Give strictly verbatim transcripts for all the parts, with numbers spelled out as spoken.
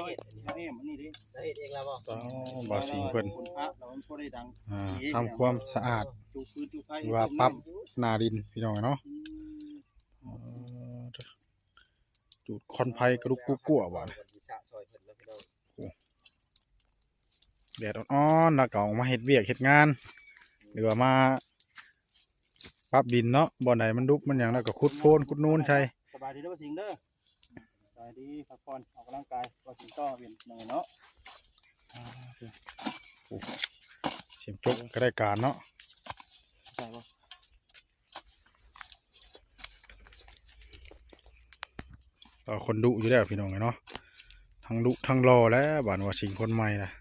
เฮ็ดอันนี้ เฮาแอมอันนี้เด้ เราเฮ็ดเองแล้วบ่ อ๋อ บ่าวสิงห์เพิ่น คนพระแล้วมันบ่ได้ดัง อ่า เอง ทำความสะอาด จูพื้นจูไฟ หรือว่าปรับหน้าดินพี่น้องเนาะ อืม อ๋อ จูดควันไฟกระดุกกุ๊กกัวบ่ ซอยเพิ่นแล้วพี่น้อง โอ้ แดดอ่อนๆ แล้วก็ออกมาเฮ็ดเวียกเฮ็ดงาน หรือว่ามาปรับดินเนาะ บ่อนใดมันดุมันหยัง แล้วก็ขุดโพนขุดนูนใส่ สบายดีเด้อบ่าวสิงห์เด้อ สบายดี พักผ่อน ออกกำลังกาย บ่าวสิงห์ต่อเวียนหน่อยเนาะ อ่า โอ้ เสียงจกก็ได้การเนาะ ใช่บ่ ก็คนดุอยู่แล้วพี่น้องเนาะ ทั้งดุทั้งหล่อแล้ว บ่าวสิงห์คนใหม่นะ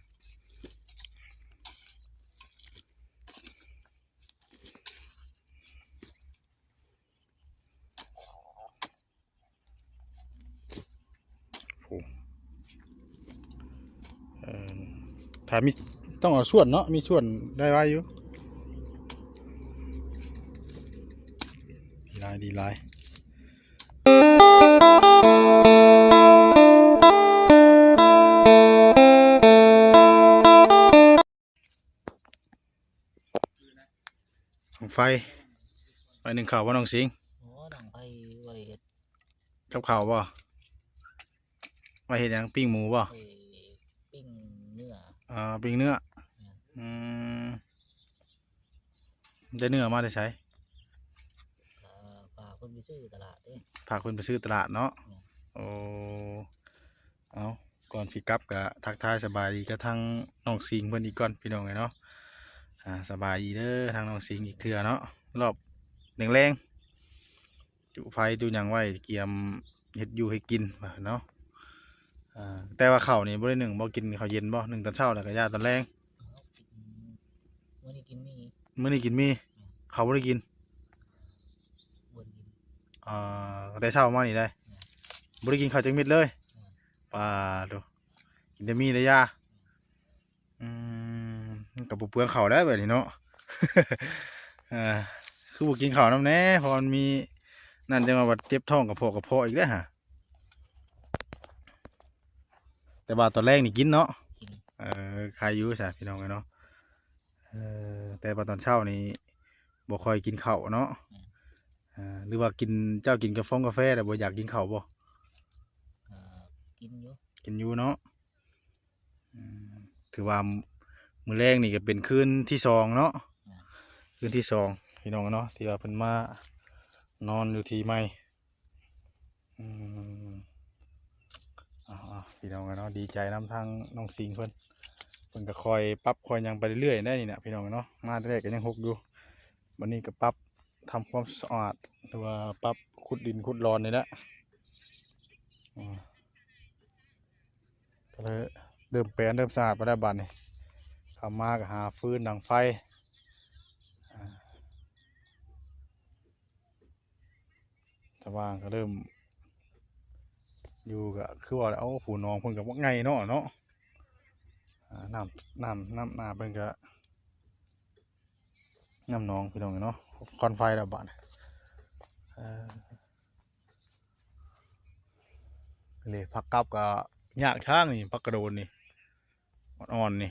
โอ้ เอ่อ ถ้ามี ต้องเอาส่วนเนาะ มีส่วนได้ไว้อยู่ ดีหลาย ดีหลาย ของไฟ ไว้หนึ่งข้าวบ่น้องสิงห์ โอ้ ดังไฟไว้เฮ็ด กับข้าวบ่ ไว้เฮ็ดหยัง ปิ้งหมูบ่ ไว้ปิ้งเนื้อ อ่า ปิ้งเนื้อ แม่น อืม ได้เนื้อมาแต่ไส เอ่อ ฝากเพิ่นไปซื้อตลาดเด้ ฝากเพิ่นไปซื้อตลาดเนาะ แม่น โอ้ เอา ก่อนสิกลับก็ทักทายสบายดีกับทางน้องสิงห์เพิ่นอีกก่อนพี่น้องเอ้ยเนาะ อ่า สบายดีเด้อทางน้องสิงห์อีกเทื่อเนาะ รอบแลงๆ จุไฟจุหยังไว้เตรียมเฮ็ดอยู่ให้กินเนาะ อ่า แต่ว่าข้าวนี่บ่ได้นึ่งบ่ กินข้าวเย็นบ่ นึ่งตอนเช้าแล้วก็ย่าตอนแลง มื้อนี้กินหมี่ มื้อนี้กินหมี่ ข้าวบ่ได้กิน บ่ได้กิน อ่า แต่เช้ามานี่ได้ บ่ได้กินข้าวจักเม็ดเลย ปาโธ่ กินแต่หมี่แต่ย่า อืม มันก็บ่เปลืองข้าวแล้วบัดนี้เนาะ อ่า คือบ่กินข้าวนำแหน่ เพราะมันมีนั่น จั่งว่าบัดเจ็บท้องกระเพาะกระเพาะอีกแล้วฮะ แต่ว่าตอนแลงนี่กินเนาะ กิน เออ ไคอยู่ซะพี่น้องเอ้ยเนาะ เออ แต่ว่าตอนเช้านี่บ่ค่อยกินข้าวเนาะ แม่น เออ หรือว่ากิน เจ้ากินกาแฟ กาแฟแล้วบ่อยากกินข้าวบ่ เอ่อ กินอยู่ กินอยู่เนาะ อืม ถือว่ามื้อแลงนี่ก็เป็นคืนที่สองเนาะ แม่น คืนที่สองพี่น้องเนาะ ที่ว่าเพิ่นมานอนอยู่ที่ใหม่ อืม เอาๆ พี่น้องเนาะ ดีใจนำทางน้องสิงห์เพิ่น เพิ่นก็คอยปรับคอยหยังไปเรื่อยๆ ได้นี่นะพี่น้องเนาะ มาแรกก็ยังหกอยู่ บัดนี้ก็ปรับทำความสะอาด หรือว่าปรับขุดดินขุดหลอนนี่แหละ อืม ก็เลยเริ่มแปลนเริ่มสะอาดไปแล้วบัดนี้ เข้ามาก็หาฟืนดังไฟ อ่า สว่างก็เริ่ม อยู่ก็คือว่า โอ้ ผู้น้องเพิ่นก็บ่ไงเนาะ เนาะ อ่า น้ำ น้ำ น้ำนาเพิ่นก็ น้ำหนองพี่น้องเนาะ ควันไฟแล้วบัดนี้ เออ เลยผักกับก็ยากทางนี่ ผักกระโดนนี่ อ่อนๆ นี่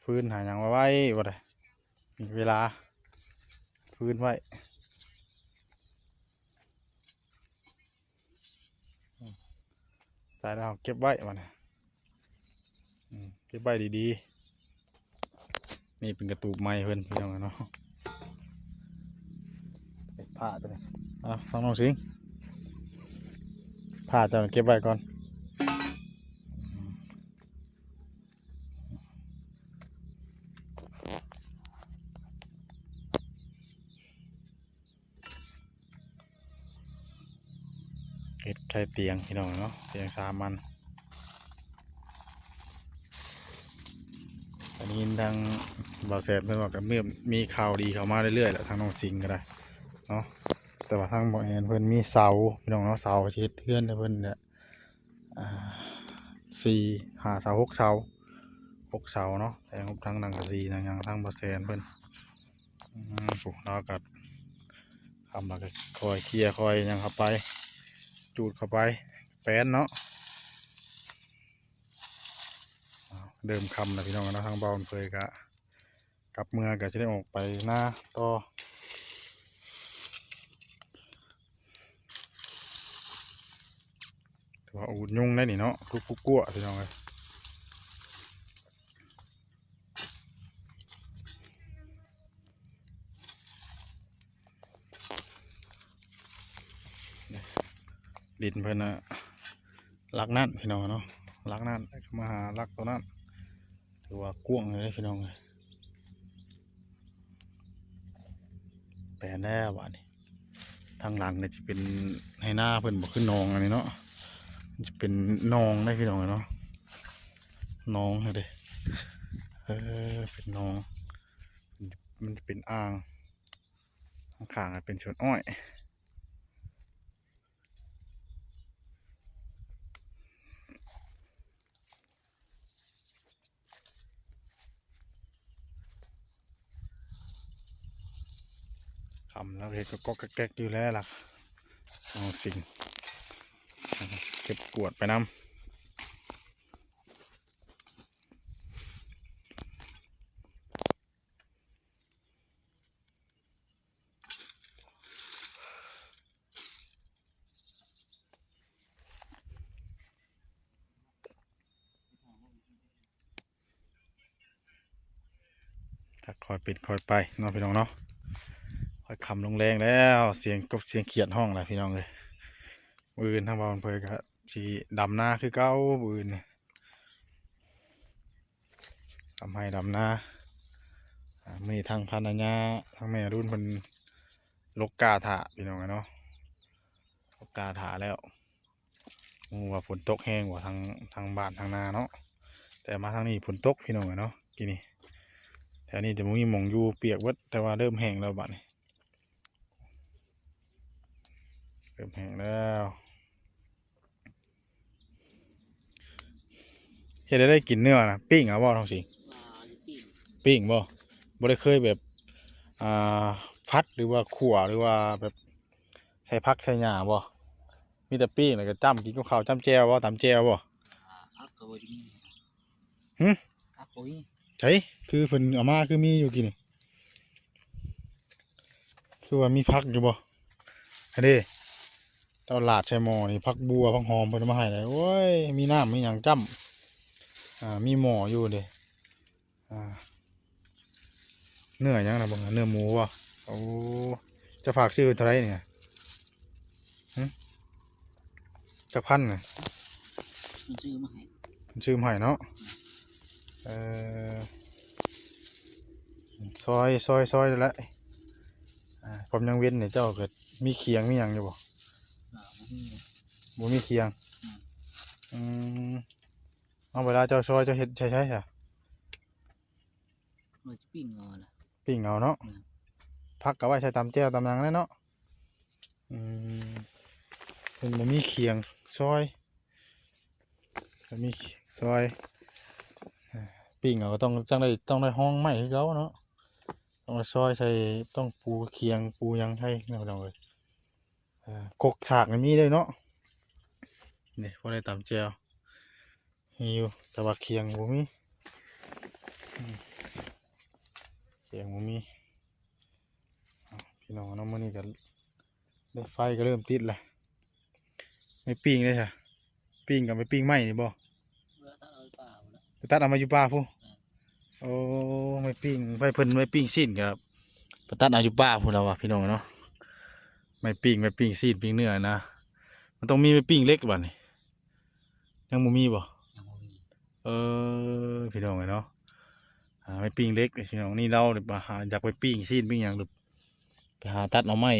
ฟืนหาหยังไว้ไว้บ่ได้ มีเวลา ฟืนไว้ ใส่แล้วเก็บไว้บ่ได้ อืม เก็บไว้ดีๆ นี่เป็นกระตูบไม้เพิ่นพี่น้องเนาะ ผ้าตัวนี้ อ่ะ ฟังน้องสิงห์ ผ้าเจ้าเก็บไว้ก่อน เฮ็ดไข่เตียงพี่น้องเนาะ เตียงสามอัน อันนี้ทางบ่าวแสบเพิ่นว่าก็มี มีข่าวดีเข้ามาเรื่อยๆ แหละ ทางน้องสิงห์ก็ได้เนาะ แต่ว่าทางบ่าวแอนเพิ่นมีเสาพี่น้องเนาะ เสาสิเฮ็ดเฮือนให้เพิ่นเนี่ย อ่า เส สี่ ห้าเสา หกเสา หกเสาเนาะ แทงทั้งหลังกะสีหลังหยัง ทั้งบ่แสนเพิ่น อืม โอ้ ลาวก็ คำละก็ค่อยเคลียร์ค่อยหยังเข้าไป จูดเข้าไป แปนเนาะ อ้าว เริ่มค่ำแล้วพี่น้องเนาะ ทางบ่าวเผยก็กลับเมือก็สิได้ออกไปนาต่อ ถือว่าอูดยุงได้นี่เนาะ กรุบกรุบกรัวพี่น้องเอ้ย ดินเพิ่นน่ะ หลักนั่นพี่น้องเนาะ หลักนั่น มาหาหลักตัวนั้น ถือว่ากว้างเลยพี่น้องเอ้ย แปนแล้วบาดนี้ ทางหลังเนี่ยจะเป็นไฮ่นาเพิ่นบ่ คือหนองอันนี้เนาะ มันจะเป็นหนองได้พี่น้องเนาะ หนองเด้ เออ เป็นหนอง มันจะเป็นอ่าง ข้างๆ เป็นสวนอ้อย ค่ำแล้วเฮ็ดก็ก๊อกแก๊กอยู่แล้วล่ะ เอาสิ่ง เก็บกวาดไปนำ ก็ค่อยเป็นค่อยไปเนาะพี่น้องเนาะ ค่อยค่ำลงแลงแล้ว เสียงกบเสียงเขียดฮ้องแล้วพี่น้องเอ้ย มื้ออื่นทางบ่าวเผยก็สิดำนาคือเก่ามื้ออื่นนี่ ดำไฮ่ดำนา อ่า มื้อนี้ทางภรรยา ทางแม่รุ่นเพิ่นลกกาถ่าพี่น้องเนาะ ลกกาถ่าแล้ว ฮู้ว่าฝนตกแฮงว่าทาง ทางบ้านทางนาเนาะ แต่มาทางนี้ฝนตกพี่น้องเนาะ กี้นี้ แถวนี้จะบ่มีหม่องอยู่ เปียกเบิด แต่ว่าเริ่มแห้งแล้วบัดนี้ เริ่มแห้งแล้ว เฮ็ดได้กินเนื้อนะ ปิ้งเอาบ่ ทองสิงห์ อ่า ปิ้ง ปิ้งบ่ บ่ได้เคยแบบ อ่า ผัดหรือว่าขั่วหรือว่าแบบใส่ผักใส่หญ้าบ่ มีแต่ปิ้งแล้วก็จ้ำกินกับข้าว จ้ำแจ่วบ่ ตำแจ่วบ่ อ่า ผักก็บ่ได้มี หึ ผักบ่มี ใช่ คือเพิ่นเอามาคือมีอยู่กี้นี่ คือว่ามีผักอยู่บ่ อันนี้ เจ้าลาดใส่หม้อนี่ ผักบัว ผักหอมเพิ่นเอามาให้เลย โอ้ย มีน้ำมีหยังจ้ำ อ่า มีหม้ออยู่เด้ อ่า เนื้อหยังนะบ่ เนื้อหมูบ่ โอ้ จะฝากซื้อเท่าไหร่เนี่ย หึ จักพันน่ะ มันซื้อมาให้ มันซื้อมาให้เนาะ เออ ซอย ซอย ซอยแล้วแหละ อ่า ผมยังเว้นเนี่ย เจ้าเกิดมีเขียงมีหยังอยู่บ่ อ่า บ่มี บ่มีเขียง อืม อืม เอาเวลาเจ้าซอยเจ้าเฮ็ดใช้ใช้ซะ มันจะปิ้งเอานะ ปิ้งเอาเนาะ อืม ผักก็ไว้ใส่ตำแจ่วตำหยังนั่นเนาะ อืม เพิ่นบ่มีเขียงซอย บ่มีซอย เอ่อ ปิ้งเอาก็ต้อง ต้องได้ ต้องได้ฮ้องไม้คือเก่าเนาะ ต้องได้ซอยใส่ ต้องปูเขียงปูหยังให้เนาะพี่น้องเอ้ย เอ่อ กกสากนี่มีเลยเนาะ นี่พอได้ตำแจ่ว มีอยู่ แต่ว่าเขียงบ่มี อืม เขียงบ่มี อ้าว พี่น้องเนาะ มื้อนี้ก็ได้ไฟก็เริ่มติดแล้ว ไม่ปิ้งเลยค่ะ ปิ้งกับไม่ปิ้งไม้นี่บ่ เมื่อตัดเอาป่าหมดแล้ว ไปตัดเอามาอยู่ป่าพุ้น แม่น โอ้ ไม่ปิ้ง ไว้เพิ่นไว้ปิ้งซีนครับ ไปตัดเอาอยู่ป่าพุ้นแล้วว่ะพี่น้องเนาะ ไม่ปิ้ง ไม่ปิ้งซีนปิ้งเนื้อนะ มันต้องมีไม่ปิ้งเหล็กบัดนี้ ยังบ่มีบ่ ยังบ่มี เออ พี่น้องเอ้ยเนาะ อ่า ไม่ปิ้งเหล็ก พี่น้อง นี่เราไปหา อยากไปปิ้งซีนปิ้งหยัง ไปหาตัดเอาไม้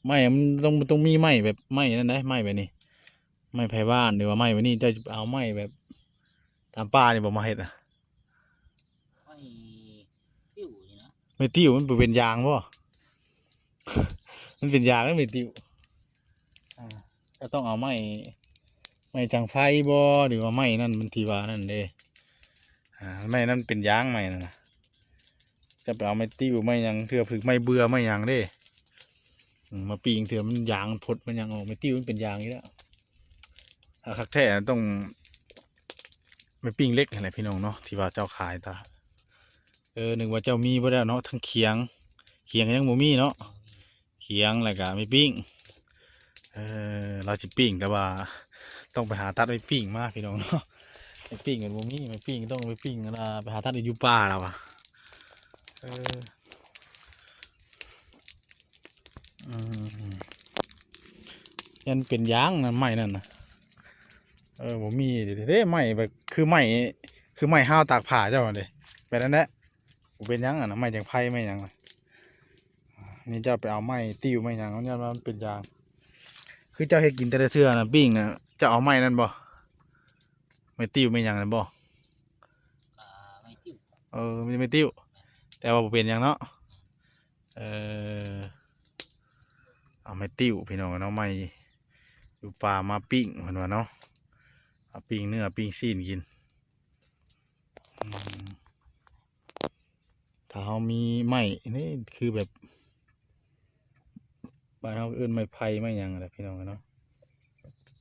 ไม้มันต้อง มันต้องมีไม้แบบไม้นั่นนะ ไม้แบบนี้ ไม้ไผ่บ้าน หรือว่าไม้แบบนี้ เจ้าจะเอาไม้แบบตามป่านี่บ่มาเฮ็ดอะ ไม้ติ้วนี่นะ ไม้ติ้วมันบ่เป็นยางบ่ มันเป็นยางแล้วไม้ติ้ว อ่า ก็ต้องเอาไม้ ไม้จั่งไฟบ่ หรือว่าไม้นั่นมันที่ว่านั่นเด้ อ่า ไม้นั่นเป็นยางไม้นั่นน่ะ จะไปเอาไม้ติ้วไม้หยัง เทื่อผึกไม้เบื่อไม้หยังเด้ อืม มาปิ้งเทื่อมันยางพดมันหยังออก ไม้ติ้วมันเป็นยางอยู่แล้ว ถ้าคักแท้ต้องไปปิ้งเหล็กนั่นแหละพี่น้องเนาะ ที่ว่าเจ้าขายตา เออ นึกว่าเจ้ามีบ่แล้วเนาะ ทั้งเขียง เขียงยังบ่มีเนาะ เขียงแล้วก็ไม้ปิ้ง เออ เราสิปิ้ง แต่ว่าต้องไปหาตัดไม้ปิ้งมาพี่น้องเนาะ ไม้ปิ้งมันบ่มี ไม้ปิ้งต้องไปปิ้ง อ่า ไปหาตัดอยู่ป่าแล้วว่ะ เออ อืม ยันเป็นยางนะไม้นั่นน่ะ เออ บ่มีเด้ ไม้แบบ คือไม้ คือไม้ห้าวตากผ้าเจ้าเด้ แบบนั้นแหละ บ่เป็นหยังอะนะ ไม้จั่งไฟไม้หยังอะ นี่เจ้าไปเอาไม้ติ้วไม้หยัง เนี่ยมันเป็นยาง คือเจ้าเฮ็ดกินแต่ละเทื่อนะ ปิ้งนะ เจ้าเอาไม้นั่นบ่ ไม้ติ้วไม้หยังนั่นบ่ อ่า ไม้ติ้ว เออ มีไม้ติ้ว แต่ว่าบ่เป็นหยังเนาะ เออ เอาไม้ติ้วพี่น้องเนาะ ไม้อยู่ป่ามาปิ้งเพิ่นว่าเนาะ เอาปิ้งเนื้อปิ้งซี้นกิน อืม ถ้าเฮามีไม้นี่คือแบบ บ้านเฮาเอิ้นไม้ไผ่ไม้หยังแหละพี่น้องเนาะ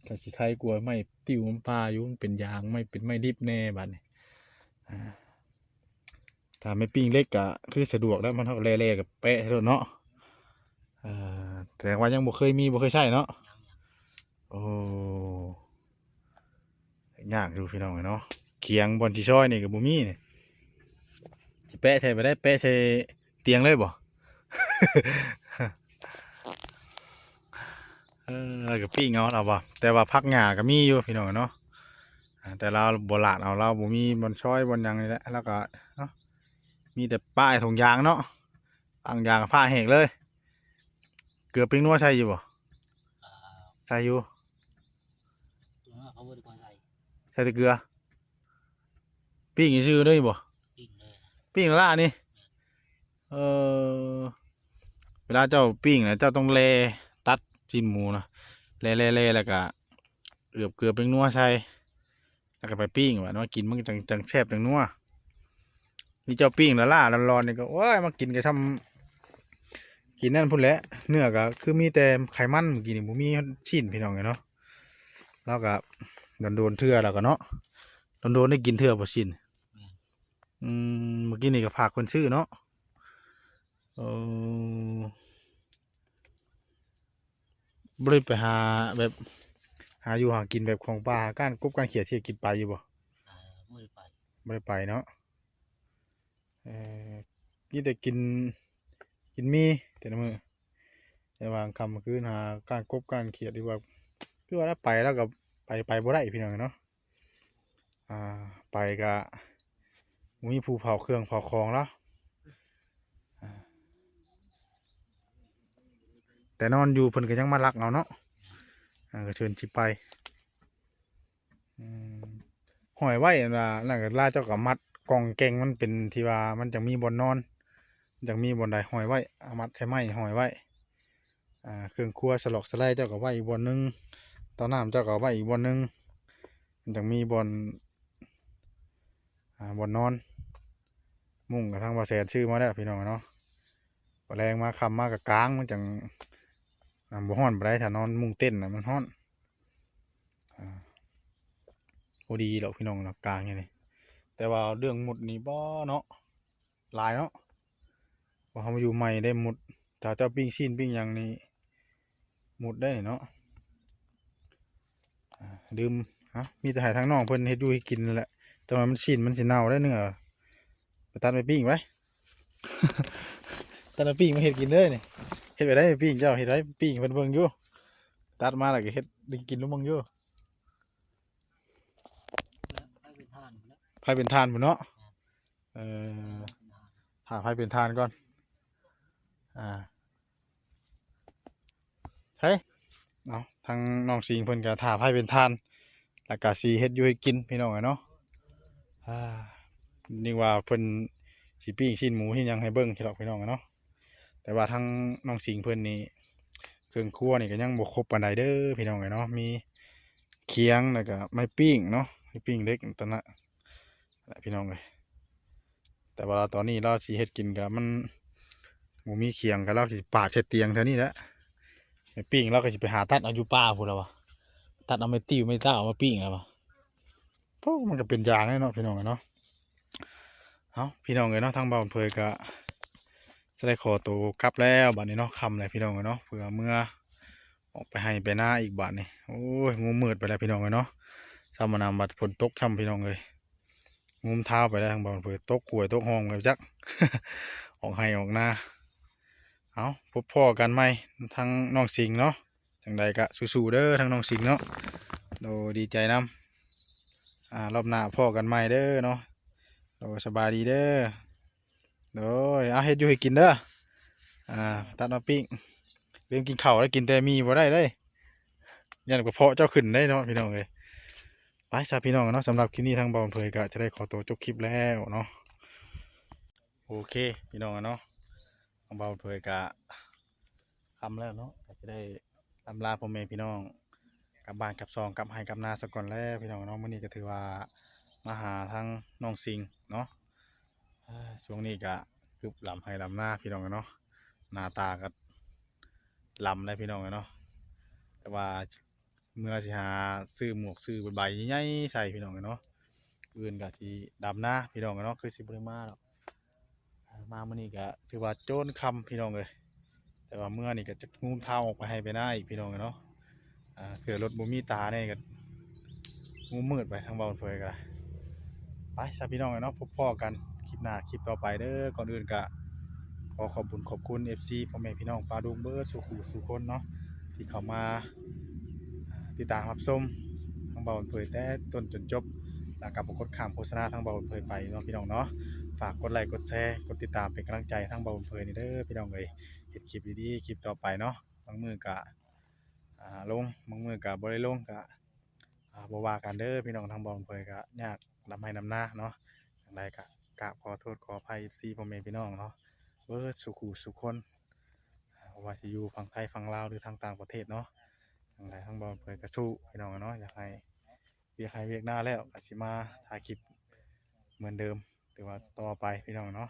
ก็สิไคกว่าไม้ติ้วมันป่าอยู่ มันเป็นยาง ไม้ เป็นไม้ดิบแน่บัดนี้ อ่า ถ้าไม้ปิ้งเหล็กก็คือสะดวกแล้ว มันเฮาก็แล่ๆ กับแปะให้โลดเนาะ อ่า แต่ว่ายังบ่เคยมี บ่เคยใช้เนาะ โอ้ ยากอยู่พี่น้องเนาะ เขียงบ่อนสิซอยนี่ก็บ่มีนี่ สิแปะใส่ไปได้ แปะใส่เตียงเลยบ่ เออ แล้วก็ปิ้งเอาล่ะบ่ แต่ว่าผักหญ้าก็มีอยู่พี่น้องเนาะ อ่า แต่ลาวบ่ลาดเอา ลาวบ่มีบ่อนซอยบ่อนหยังนี่แหละ แล้วก็เนาะ มีแต่ป้ายถุงยางเนาะ ปางยางผ้าแหกเลย เกลือปิ้งนัวใส่อยู่บ่ อ่า ใส่อยู่ เกลือเขาบ่ได้ก่อนใส่ ใส่แต่เกลือ ปิ้งซื่อๆ ได้บ่ ปิ้งเลย ปิ้งละนี่ เออ เวลาเจ้าปิ้งนะ เจ้าต้องแล่ตัดชิ้นหมูนะ แล่ๆๆ แล้วก็เอือบเกลือปิ้งนัวใส่ แล้วก็ไปปิ้งว่ามากินมันจั่ง จั่งแซ่บจั่งนัว นี่เจ้าปิ้งละล่าร้อนๆ นี่ก็ โอ้ย มากินก็ทำ กินนั่นพุ่นแหละ เนื้อก็คือมีแต่ไขมัน เมื่อกี้นี่บ่มีชิ้นพี่น้องเนาะ แล้วก็โดนๆ เทื่อแล้วก็เนาะ โดนๆ ได้กินเทื่อบ่ชิ้น อืม เมื่อกี้นี่ก็ฝากเพิ่นซื้อเนาะ เออ บ่ได้ไปหาแบบ หาอยู่หากินแบบของป่า หาก้านกบก้านเขียดที่กินไปอยู่บ่ อ่า บ่ได้ไป บ่ได้ไปเนาะ เออ มีแต่กิน กินหมี่แต่ละมื้อ แต่ว่าค่ำคืนหาก้านกบก้านเขียดดีกว่า คือว่าถ้าไปแล้วก็ไป ไปบ่ได้พี่น้องเนาะ อ่า ไปก็บ่มีผู้เผาเครื่องเผาของแล้ว อ่า แต่นอนอยู่เพิ่นก็ยังมาลักเอาเนาะ อ่า ก็เชิญสิไป อืม ห้อยไว้นั่นล่ะ นั่นก็ลาวเจ้าก็มัดกองแกงมันเป็นที่ว่ามันจั่งมีบ่อนนอน จั่งมีบ่อนใดห้อยไว้ เอามัดใส่ไม้ห้อยไว้ อ่า เครื่องครัวสลอกสะไลเจ้าก็ไว้อีกบ่อนหนึ่ง เตาน้ำเจ้าก็ไว้อีกบ่อนหนึ่ง มันจั่งมีบ่อน อ่า บ่อนนอน มุ้งก็ทางบ่าวแสนซื้อมาแล้วพี่น้องเนาะ พอแลงมาค่ำมาก็กางมันจั่ง อ่า บ่ฮ้อนปานใด ถ้านอนมุ้งเต็นท์น่ะมันฮ้อน อ่า พอดีดอกพี่น้องเนาะ กางอย่างนี้ แต่ว่าเรื่องมดนี่บ่เนาะ หลายเนาะ พอเฮามาอยู่ใหม่ได้มด ถ้าเจ้าปิ้งชิ้นปิ้งหยังนี่ มดได้เนาะ อ่า ดื่ม ฮะ มีแต่ให้ทางน้องเพิ่นเฮ็ดอยู่ให้กินนั่นแหละ แต่ว่ามันชิ้นมันสิเน่าได้เนื้อ ไปตัดไปปิ้งไว้ ตัดไปปิ้งมาเฮ็ดกินเลยนี่ เฮ็ดไปได้ปิ้ง เจ้าเฮ็ดไว้ปิ้งเพิ่นเบิ่งอยู่ ตัดมาแล้วก็เฮ็ดได้กินแล้วเบิ่งอยู่ แล้วไผเป็นถ่านพุ้นแหละ ไผเป็นถ่านพุ้นเนาะ เออ ถ่าไผเป็นถ่านก่อน อ่า เฮ้ย เนาะ ทางน้องสิงห์เพิ่นก็ถ่าไผเป็นถ่าน แล้วก็สิเฮ็ดอยู่ให้กินพี่น้องเอ้ยเนาะ อ่า นึกว่าเพิ่นสิปิ้งชิ้นหมูเฮ็ดหยังให้เบิ่งดอกพี่น้องเอ้ยเนาะ แต่ว่าทางน้องสิงห์เพิ่นนี่ เครื่องครัวนี่ก็ยังบ่ครบปานใดเด้อพี่น้องเอ้ยเนาะ มี เขียง แล้วก็ไม้ปิ้งเนาะ ไม้ปิ้งเหล็กตอนนั้นแหละพี่น้องเอ้ย แต่ว่าตอนนี้ลาวสิเฮ็ดกินก็มันบ่มีเขียง ก็ลาวสิปาดใส่เตียงแถวนี้แหละ ไม้ปิ้งลาวก็สิไปหาตัดเอาอยู่ป่าพู้นแล้ววะ ตัดเอาไม้ติ้วไม้ต้าวมาปิ้งแล้ววะ โอ้ มันก็เป็นอย่างนั้นเนาะพี่น้องเอ้ยเนาะ เอ้า พี่น้องเอ้ยเนาะ ทางบ่าวเผยก็จะได้ขอตัวกลับแล้วบัดนี้เนาะ ค่ำแล้วพี่น้องเอ้ยเนาะ เพื่อเมือออกไปไฮ่ไปนาอีกบัดนี้ โอ้ย งุมมืดไปแล้วพี่น้องเอ้ยเนาะ ซ้ำมานำบัดฝนตกซ้ำพี่น้องเอ้ย งุมเท้าไปแล้ว ทางบ่าวเผยตกห้วยตกห้องไปจัก ออกไฮ่ออกนา เอ้า พบพ้อกันใหม่ทางน้องสิงห์เนาะ จั่งใดก็สู้ๆเด้อทางน้องสิงห์เนาะ โดยดีใจนำ อ่า รอบหน้าพ้อกันใหม่เด้อเนาะ โดยสบายดีเด้อ โดย เอาเฮ็ดอยู่ให้กินเด้อ อ่า ตัดมาปิ้ง เตรียมกินข้าวแล้ว กินแต่หมี่บ่ได้เด้ ย่านกระเพาะเจ้าขึ้นได้เนาะพี่น้องเอ้ย ไปซะพี่น้องเนาะ สำหรับคลิปนี้ทางบ่าวเผยก็จะได้ขอตัวจบคลิปแล้วเนาะ โอเค พี่น้องเนาะ ทางบ่าวเผยก็ค่ำแล้วเนาะ ก็จะได้อำลาพ่อแม่พี่น้อง กลับบ้านกลับซองกลับไฮ่กลับนาซะก่อนแล้วพี่น้องเนาะ มื้อนี้ก็ถือว่ามาหาทางน้องสิงห์เนาะ อ่า ช่วงนี้ก็กึบหล่ำไฮ่หล่ำนาพี่น้องเนาะ หน้าตาก็หล่ำแล้วพี่น้องเนาะ แต่ว่าเมือสิหาซื้อหมวกซื้อใบใหญ่ๆใส่พี่น้องเนาะ มื้ออื่นก็สิดำนาพี่น้องเนาะ คือสิบ่ได้มาดอก อ่า มามื้อนี้ก็ถือว่าโจนค่ำพี่น้องเอ้ย แต่ว่าเมือนี่ก็จะงุมเท้าออกไปไฮ่ไปนาอีกพี่น้องเนาะ อ่า เผื่อรถบ่มีตาแน่ก็งุมมืดไปทางบ่าวเผยก็ได้ ไปซะพี่น้องเนาะ พบพ้อกันคลิปหน้าคลิปต่อไปเด้อ ก่อนอื่นก็ขอขอบบุญขอบคุณ เอฟซี พ่อแม่พี่น้องปาดุงเบิดสู่คู่สู่คนเนาะ ที่เข้ามา อ่า ติดตามรับชมทางบ่าวเผยแต่ต้นจนจบ แล้วก็บ่กดข้ามโฆษณาทางบ่าวเผยไปเนาะพี่น้องเนาะ ฝากกดไลค์กดแชร์กดติดตามเป็นกำลังใจทางบ่าวเผยนี่เด้อพี่น้องเอ้ย เฮ็ดคลิปดีๆคลิปต่อไปเนาะ บางมื้อก็ อ่า ลง บางมื้อก็บ่ได้ลงก็ อ่า บ่ว่ากันเด้อพี่น้อง ทางบ่าวเผยก็ยากดำไฮ่ดำนาเนาะ จั่งใดก็กราบขอโทษขออภัย เอฟซี พ่อแม่พี่น้องเนาะ เบิดสู่คู่สู่คน อ่า บ่ว่าสิอยู่ฝั่งไทยฝั่งลาวหรือทางต่างประเทศเนาะ จั่งใดทางบ่าวเผยก็สู้พี่น้องเนาะ อยากให้เวียกไฮ่เวียกนาแล้วก็สิมาถ่ายคลิปเหมือนเดิม หรือว่าต่อไปพี่น้องเนาะ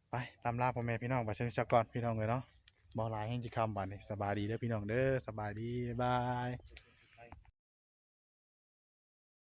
ไปล่ำลาพ่อแม่พี่น้องไปซะก่อนพี่น้องเอ้ยเนาะ บ่หลายแฮงจิค่ำบัดนี้ สบายดีเด้อพี่น้องเด้อ สบายดี บ๊ายบาย